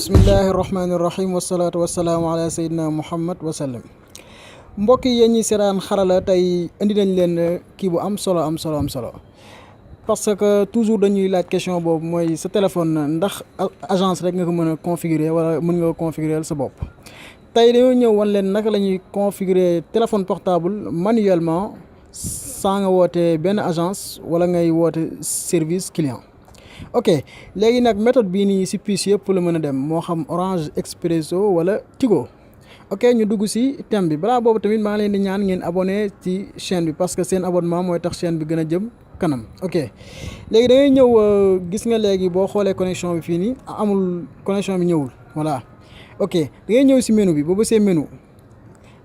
bismillahi rahmaani rahim wasalaatu wasalaamu ala sayyidina muhammad wasallam. mbokk yi yéen ñi seetaan xarala tey indi nañ leen kii bu am solo parce que toujours dañuy laaj question boobu mooy sa téléphone ndax agence rek nga ko mën a configurer wala mën nga ko configurer sa bopp. tey dañoo ñëw wan leen naka la ñuy configurer téléphone portable manuellement sans nga woote benn agence wala ngay woote service client. ok léegi nag méthode bii nii si puce yëpp la mën a dem moo xam Orange Expresso wala Tigo. ok ñu dugg si thème bi balaa boobu tamit maa ngi leen di ñaan ngeen abonné ci chaîne bi parce que seen abonnement mooy tax chaîne bi gën a jëm kanam. ok léegi da ngay ñëw gis nga léegi boo xoolee connexion bi fii nii amul connexion bi ñëwul voilà. ok da ngay ñëw si menu bi boobu see menu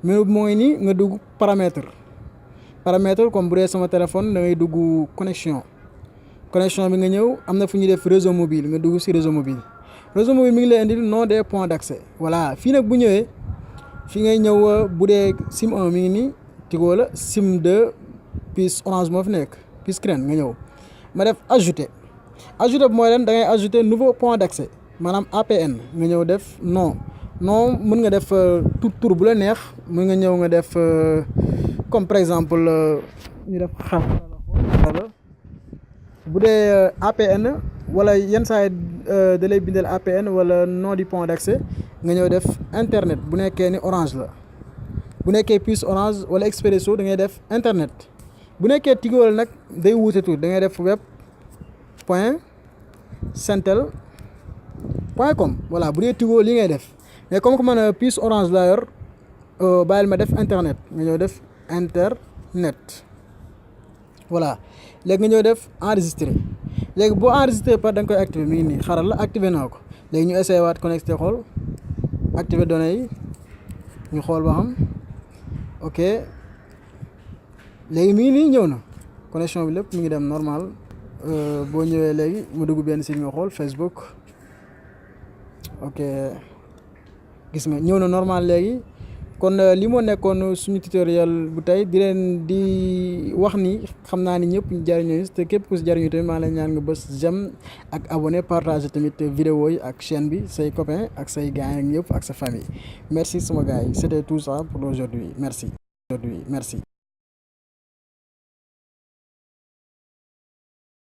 bi mooy ni nga dugg paramètre comme bu dee sama téléphone da ngay dugg connexion bi nga ñëw am na fu ñuy def réseau mobile nga dugg si réseau mobile mi ngi lay indil nom des points d'accès voilà. fii nag bu ñëwee fi ngay ñëw bu dee sim 1 mi ngi nii Tigo la sim 2 puce Orange moo fi nekk puce crène nga ñëw ma def ajouter bi mooy leen da ngay ajouter nouveau point d'accès maanaam APN nga ñëw def non mën nga def tur bu la neex mën nga ñëw nga def comme par exemple ñu def xarala bu dee APN wala yenn saa yi da lay bindal APN wala nom du point d'accès nga ñëw def internet bu nekkee ni Orange la bu nekkee puce Orange wala Expresso da ngay def internet bu nekkee Tigo la nag day wuute tur da ngay def web point sentel point com voilà bu dee Tigo li ngay def mais comme que man puce Orange laa yor bàyyil ma def internet nga ñëw def internet voilà léegi nga ñëw def enregistrer léegi boo enregistré par da nga koy activer mi ngi nii xaral la activé naa ko léegi ñu essayé waat connecté xool activer données yi ñu xool ba xam ok léegi mi ngi nii ñëw na connexion bi lépp mi ngi dem normal boo ñëwee léegi mu dugg benn site nga xool Facebook ok gis nga ñëw na normal léegi kon li moo nekkoon suñu tutoriel bu tey di leen di wax ni xam naa ni ñëpp ñu jariñoo te képp ku si jariñoo tamit maa lay ñaan nga bës j'aime ak abonné partager tamit vidéo yi ak chaîne bi say copains ak say gars yi ñëpp ak sa famille merci sama gars yi c'était tout ça pour aujourd'hui merci.